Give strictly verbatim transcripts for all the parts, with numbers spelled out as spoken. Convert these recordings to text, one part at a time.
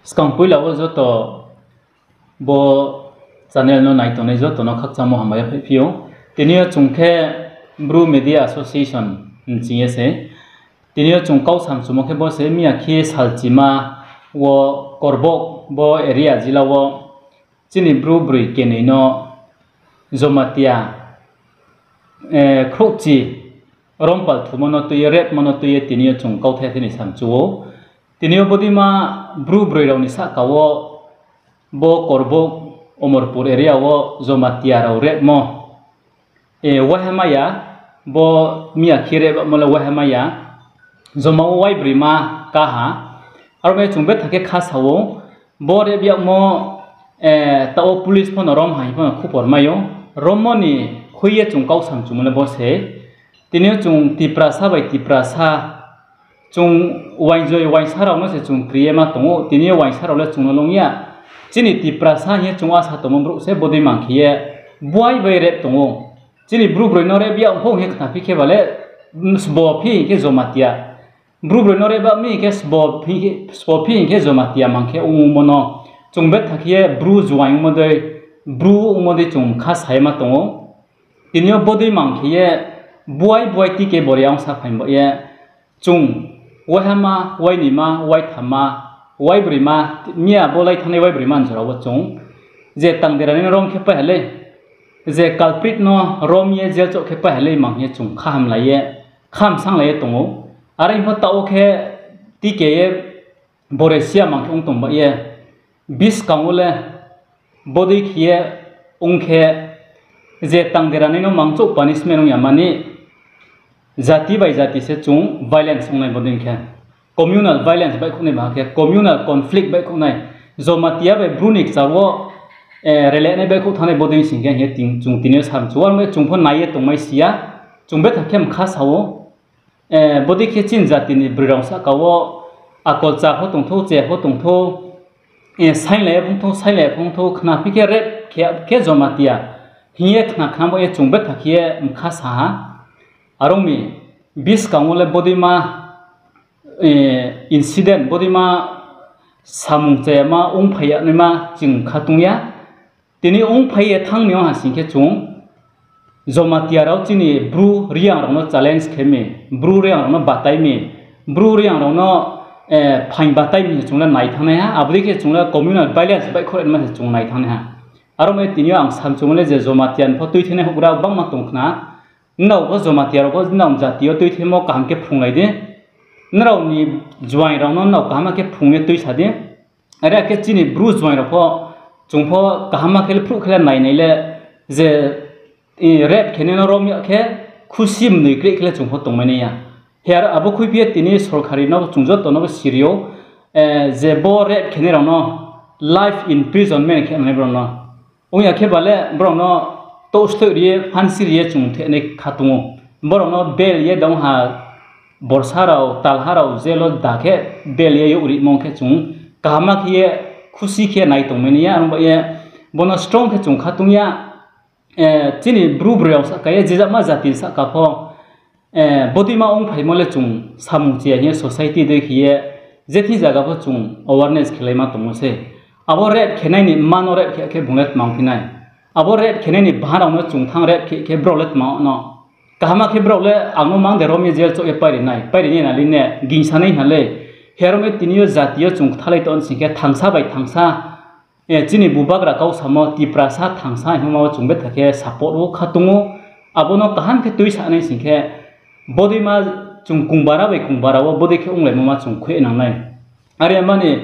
Skang poila wo joto bo channel no nai tongnai joto no khakchangmo hambai yaphaihphi ou. Tini yo chung khe Bru Media Association ni ching ye se. Tini yo chung kau samchumo khe bo se, miya khe salchima wo Korbok bo area jila wo chini Bru broi kenoi no Jomatia khrouhchi rompal thumo no tui ye, rape mo no tui ye tini yo chung kauthai thini samchu ou. Tini yo bodeima Bru broi rao ni sahka wo bo Korbok Omorpur area wo Jomatia rao rape mo waiha mai ya, bo miya khe rape mo le waiha mai ya, joma wo waibroima ká ha. Aro mai chung betha khe kha sa ou, bo rape yagmo, taoh wo police pho no rom ha hing pho no khupor mai ou. Rommo ni khui ye chung kau samchumo le bo se. Tini yo chung Tiprasa bai Tiprasa, chung uaingjoi uaingsa rao no se chung kri ye ma tong ou. Tini yo uaingsa rao le chung no lung ya. Chini Tiprasa hing ye chung asa tongmo brouh se bodei mang khe ye buai bai rape tong ou. Chini Bru broi no rape yag pho hing ye khnaphi khe ba le, sbo phi hing khe Jomatia. Bru broi no rape ba mi hing khe sbo phi hing khe Jomatia mang khe ongmo no chung betha khe ye Bru juaing ongmo dei, Bru ongmo dei chung kha sa ye ma tong ou. Tini yo bodei mang khe ye buai buai tike bori ang sa phaing ba ye chung waihama, wainima, waithamma, waibroima, miya bo lai thanngnai waibroima ni jora wo chung je tangdera ni rom khe pai ha lei, je culprit no rom ye jail choh khe pai ha lei mang ye chung khahamlai ye, khamsanglai ye tong ou. Are pho taoh wo khe tike ye bore siya mang khe ong tong ba ye, buskang wo le bodei khe ye ong khe je tangdera ni no mangchouh punishment ong ya mani, jati bai jati se chung violence ongnai bodei khe. Communal violence baihkhouhnai ba khe, communal conflict baihkhouhnai, Jomatia bai Bru ni kchar wo, relehnai baihkhouh thanngnai bodei sing khe hing ye chung tini yo samchu ou, aro mai chung pho nai ye tongmai si ya, chung betha khe mkha sa ou. Bodei khe chini jati ni broi rao sahka wo akol cha pho tongthou, che pho tongthou, sainglai ye phungthou, sainglai ye phungthou, khnaphi khe rape khe, khe Jomatia hing ye khna khna bo ye chung betha khe ye mkha sa ha. Are ong mi, buskang wo le bodeima incident, bodeima samung chayama ongphai ya naima chung kha tong ya. Tini ongphai ye thanng ni ong ha sing khe chung Jomatia rao chini Bru Reang rao no challenge khe mi, Bru Reang rao no batai mi, Bru Reang rao no phaing batai mi se chung le nai thanngnai ha, abo dei khe chung le communal violence baihkhouh naima se chung nai thanngnai ha. Aro mai tini yo ang samchumo le je Jomatia ni pho tuithenai houhgra bangma tong khna, nrao pho Jomatia rao pho nrao jati yo tuithenmo kaham khe phrunglai di, nrao ni juaing rao no nrao kaham khe phrung ye tuisa di. Are khe chini Bru juaing rao pho, chung pho kaham khe le phruh khe le nainai le, je rape khenai no rom yag khe, khusi mnoi kreh khe le chung pho tongmai nai ya. He aro abo khuiphi ye tini sorkari no chung joto no bo siri ou, je bo rape khenai rao no life imprisonment khe nai brao no. Ong ya khe ba le brao no touh sthoih ri ye, phansi ri ye chung theinai kha tong ou. Brao no bail ye dong ha, borsa rao, talha rao jail wo da khe bail ye youh rimo khe chung kaham khe ye khusi khe nai tongmai nai ya, aro ba ye bo no strong khe chung kha tong ya. Chini Bru broi rao sahka ye, je jama jati sahka pho, bodeima ongphaimo le chung samung chiya hing ye society dei khe ye, je thing zaga pho chung awareness khelaima tongmo se. Abo rape khenai ni mma no rape khe khe bung le tmang phi nai. Abo rape khenai ni baha rao no chung thanng rape khe khe brao le tmang no. Kaham khe brao le ang no mang de rom ye jail choh ye pairi nai, pairi nai na le ne, gingsa nai hna le. He aro mai tini yo jati yo chung kthalai tong sing khe thangsa bai thangsa, chini bubagra kau samo Tiprasa thangsa hingmo ma wo chung betha khe support wo kha tong ou. Abo no kaham khe tuisa nai sing khe, bodeima chung kungbara bai kungbara wo bodei khe onglaimo ma chung khui nang nai. Are mani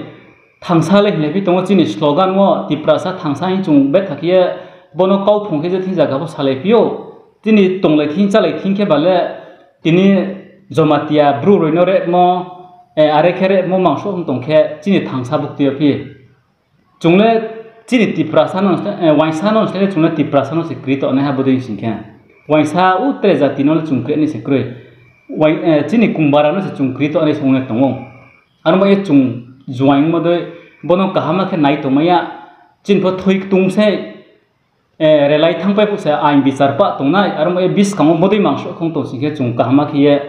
thangsa le hinglai phi tong ou chini slogan wo, Tiprasa thangsa hing chung betha khe ye bo no kau phrung khe je thing zaga pho salai phi ou. Chini tonglai thing chálai thing khe ba le tini Jomatia Bru roi no rape mo, are khe rape mo mangsuh ong tong khe chini thangsa buktui yo phi. Chung le chini Tiprasa no, uaingsa no se le chung le Tiprasa no se kri tongnaiha bodei sing khe. Uaingsa utre jati no le chung kri nai se kroi. Chini kungbara no se chung kri tongnai se ong ye tong ou. Aro ba ye chung juaing mo dei, bo no kaham khe nai tongmai ya, chini pho thui ktung sei, relai thanngpai phuh se ain bichar pah tongnai, aro ba ye buskang wo bodei mangsuh khong tong sing khe chung kaham khe ye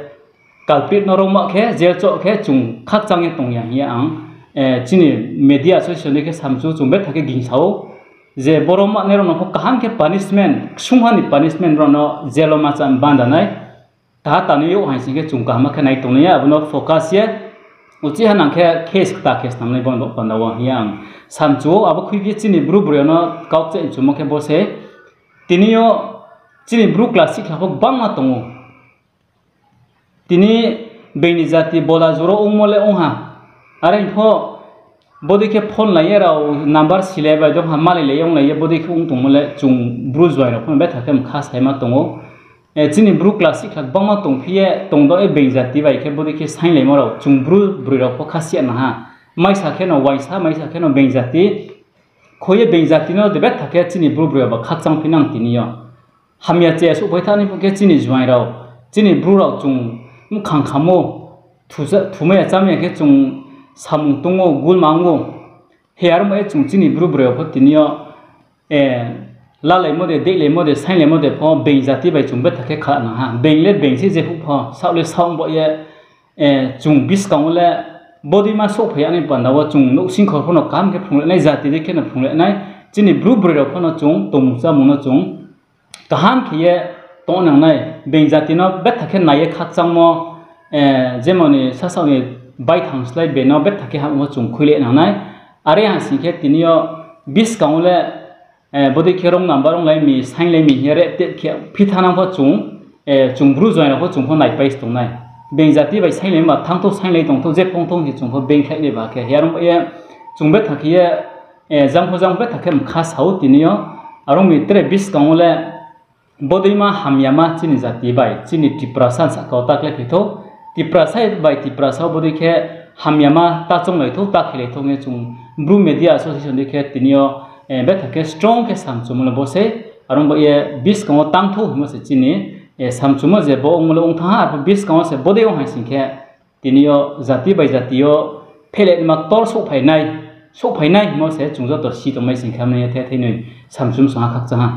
culprit no rongma khe jail choh khe chung khakchang ye tong ya hing ye ang chini media association ni khe samchu chung betha khe gingsa ou. Je boro manai rao no pho kaham khe punishment, ksungha ni punishment rao no jail wo ma cham banda nai. Kaha tanoi yo haing sing khe chung kaham khe nai tongnai ya, abo no focus ye uchih ha nang khe case kta case namnai bo ni baoh panda wo hing ye ang samchu ou. Abo khuiphi ye chini Bru broi rao no kau kcheh chumo khe bo se, tini yo chini Bru class six kha pho gbangma tong ou. Tini being ni jati bola joro ongmo le ong ha. Are pho bodei khe phone lai ye rao number silai bai dong ha, malai lai ye onglai ye bodei khe ong tongmo le chung Bru juaing rao pho no betha khe mkha saima tong ou. Chini Bru class six kha gbangma tongphi ye tongdao ye being jati bai khe bodei khe sainglaimo rao chung Bru broi rao pho kha siya nang ha. Maisa khe no uaingsa, maisa khe no being jati. Kho ye being jati no de betha khe chini Bru broi rao ba khakchang phi nang tini yo. Hamya che souhphai thanai pho khe chini juaing rao, chini Bru rao chung bkhang khamo, thumai ya chámai ya khe chung samung tong ou, gulma ong ou. He aro mo ye chung chini Bru broi rao pho tini yo lalaimo de, deihlaimo de, sainglaimo de pho being jati bai chung betha khe kha nang ha. Being le being se jephuh pho, saoh le saoh bo ye, chung buskang wo le bodeima souhphai ya ni panda wo chung nouhsingkhor pho no kaham khe phrung le nai, jati dei khe no phrung le nai, chini Bru broi rao pho no chung tongmung chámung no chung kaham khe ye tong nang nai, being jati no betha khe nai ye khakchangmo, jemon ni sasaoh ni baithang slái be no betha khe hammo chung khui le nang nai. Are ha sing khe tini yo buskang wo le bodei khe wrong number onglai mi, sainglai mi hing ye reh teh khe phi thanang pho chung, chung Bru juaing rao pho chung pho naipai se tong nai. Being jati bai sainglai ma thanng thou, sainglai tong thou, je phong thou hing chung pho beingkhlai nai ba khe. He aro mo ye chung betha khe ye, jang pho jang betha khe mkha sa ou tini yo. Aro mi tre buskang wo le bodeima hamyama chini jati bai chini Tiprasa sahka wo ta khlai phai thou. Tiprasa bai Tiprasa wo bodei khe hamyama ta chounglai thou, ta khelai thou hing ye chung Bru Media Association dei khe tini yo betha khe strong khe samchumo le bo sei. Aro bo ye buskang wo tang thou hingmo se chini samchumo je bo ongmo le ong thanng ha, arphuh buskang wo se bodei ong haing sing khe tini yo jati bai jati yo phehlehma ktor souhphai nai hingmo se chung joto si tongmai sing khe hamnai ye the theinoi samchum song ha khakchang ha.